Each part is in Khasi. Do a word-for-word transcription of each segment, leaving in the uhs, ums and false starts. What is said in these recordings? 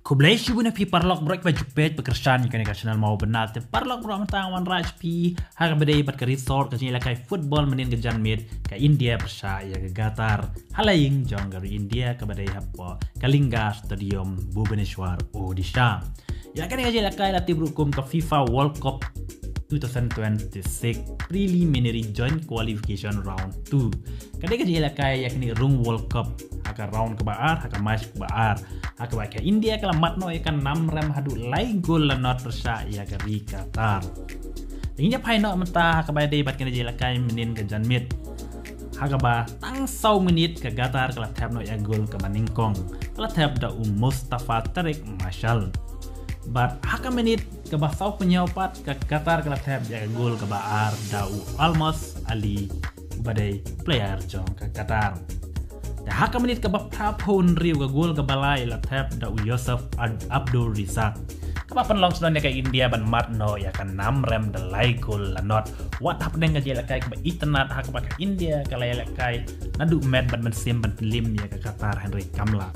Khublei shibun ïa phi paralok baroh kiba ju peit ba kyrshan ïa kane ka channel Mawbynna. Te paralok baroh, mynta nga wanrah sha phi ha kaba dei bad ka result ka jingïalehkai football mynnin ka janmiet ka India pyrshah ïa ka Qatar ha la ïing jong ka ri India kaba dei hapoh Kalinga Stadium, Bhubaneswar, Odisha. Ïa kane ka jingïalehkai la tip ruh kum ka FIFA World Cup two thousand twenty-six Preliminary Joint Qualification Round two. Ka dei ka jingïalehkai ïa kane rung World Cup ha ka round kaba ar, ha ka match kaba ar, ha kaba ka India ka la mad noh ïa ka nam rem haduh lai gol la not pyrshah ïa ka ri Qatar. Te ngin ïa phai noh mynta ha kaba dei bad kane ka jingïalehkai mynnin ka janmiet, ha kaba tang saw minit ka Qatar ka la thep noh ïa gol kaba nyngkong, ka la thep da u Mustafa Tarek Marshall. Bad ha ka minit kaba saw phew hynñiew pat ka Qatar ka la thep ïa ka gol kaba ar da u Almas Ali, uba dei player jong ka Qatar. Te ha ka minit kaba phra phew hynriew ka gol kaba lai la thep da u Yusuf Ad-, Abdul Razak, kaba pynlong sngewdon ïa ka India ban mad noh ïa ka nam rem da lai gol la not. Wat hapdeng ka jingïalehkai kaba itynnad ha kaba ka India ka la ïalehkai naduh met bad mynsiem ban pynliem ïa ka Qatar, hynrei kam lah.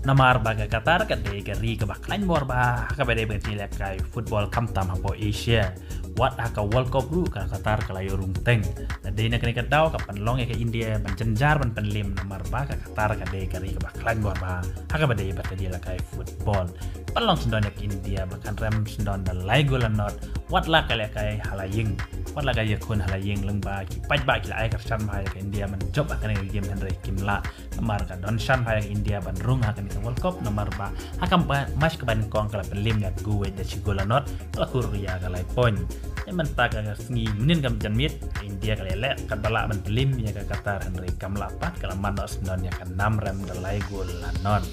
Namar ba ka Qatar ka dei ka ri kaba khlaiñ bor bha ha kaba dei bad ka jingïalehkai football, khamtam hapoh Asia. Wat ha ka World Cup ruh ka Qatar ka la ïoh rung teng. Te dei na kane ka daw ka pynlong ïa ka India ban jynjar ban pynliem, namar ba ka Qatar ka dei ka ri kaba khlaiñ bor bha ha kaba dei bad ka jingïalehkai football. Pynlong sngewdon ïa ka India ba kan rem sngewdon da lai gol la not. Wat la ka ïalehkai ha la ïing, wat la ka ïakhun ha la ïing, lyngba ki paidbah ki la ai kyrshan bha ïa ka India ban jop ha kane ka game, hynrei kim lah. Namar ka don shan bha ïa ka India ban rung ha kane ka World Cup, namar ba ha ka ma-, match kaba nyngkong ka la pynliem ïa ka Kuwait da shi gol la not, ka la khur ïa ka lai point. Te mynta ka sngi mynnin ka janmiet ka India ka la ïaleh katba lah ban pynliem ïa ka Qatar, hynrei kam lah pat, ka la mad noh sngewdon ïa ka nam rem da lai gol la not.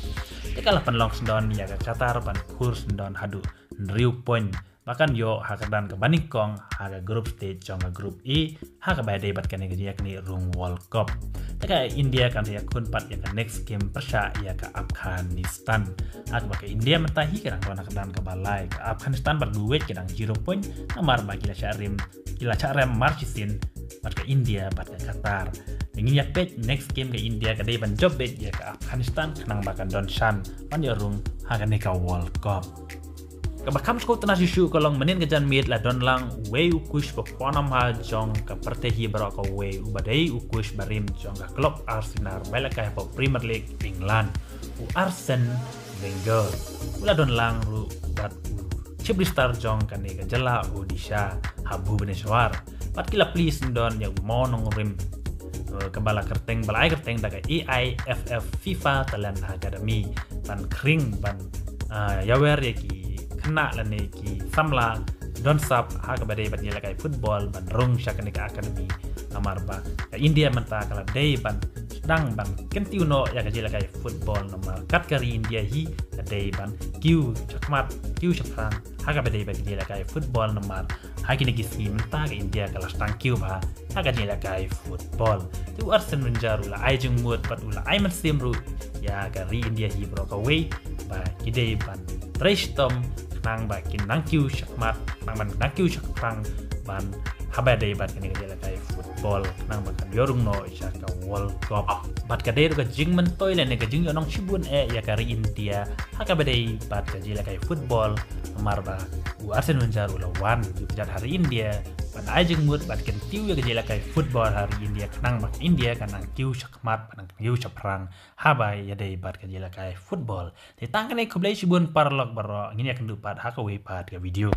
Te ka la pynlong sngewdon ïa ka Qatar ban khur sngewdon haduh hynriew point ba kan ïoh ha ka kyrdan kaba nyngkong ha ka group stage jong ka group E, ha kaba dei bad kane ka jingïaknieh rung World Cup. Te ka India kan sa ïakhun pat ïa ka next game pyrshah ïa ka Afghanistan. Ha kaba ka India mynta hi ka dang don ha ka kyrdan kaba lai, ka Afghanistan bad Kuwait ki dang zero point, namar ba ki la shah rem, ki la shah rem mar shisien bad ka India bad ka Qatar. Te ngin ïa peit next game ka India ka dei ban jop beit ïa ka Afghanistan khnang ba kan don shan ban ïoh rung ha kane ka World Cup. Kaba kham sngewtynnad shuh shuh ka long mynnin ka janmiet la don lang uwei u coach ba pawnam ha jong ka pyrthei hi baroh kawei, uba dei u coach barim jong ka klub Arsenal ba ïalehkai hapoh Premier League England, u Arsene Wenger. U la don lang ruh bad u Chief Minister jong kane ka jylla Odisha ha Bhubaneswar. Bad ki la plie sngewdon ïa u mawnongrim, eh, kaba la kyrteng, ba la ai kyrteng da ka A I F F FIFA Talent Academy, ban khring, ban, ah, ïawer ïa ki khynnah lane ki samla don sap ha kaba dei bad ïalehkai football ban rung sha kane ka academy. Namar ba ka India mynta ka la dei ban sdang ban kyntiew noh ïa ka jingïalehkai football, namar kat ka ri India hi ka dei ban kiew shakhmat, kiew shaphrang ha kaba dei bad ka jingïalehkai football, namar ha kine ki sngi mynta ka India ka la sdang kiew bha ha ka jingïalehkai football. Te u Arsene Wenger u la ai jingmut bad u la ai mynsiem ruh ïa ka ri India hi baroh kawei ba ki dei ban trei shitom khnang ba kin nang kiew shakhmat, khnang ban nang kiew shaphrang, ban haba dei bad kane ka jingïalehkai football, khnang ba kan ïoh rung noh sha ka World Cup. Bad ka dei ruh ka jingmyntoi lane ka jingïohnong shibun eh ïa ka ri India ha kaba dei bad ka jingïalehkai football, namar ba u Arsene Wenger u la wan jingpynjot ha ri India ban ai jingmut bad kyntiew ïa ka jingïalehkai football ha ri India, khnang ba ka India kan nang kiew shakhmat, kan nang kiew shaphrang haba ïadei bad ka jingïalehkai football. Te tang kane, khublei shibun paralok baroh, ngin ïakynduh pat ha kawei pat ka video.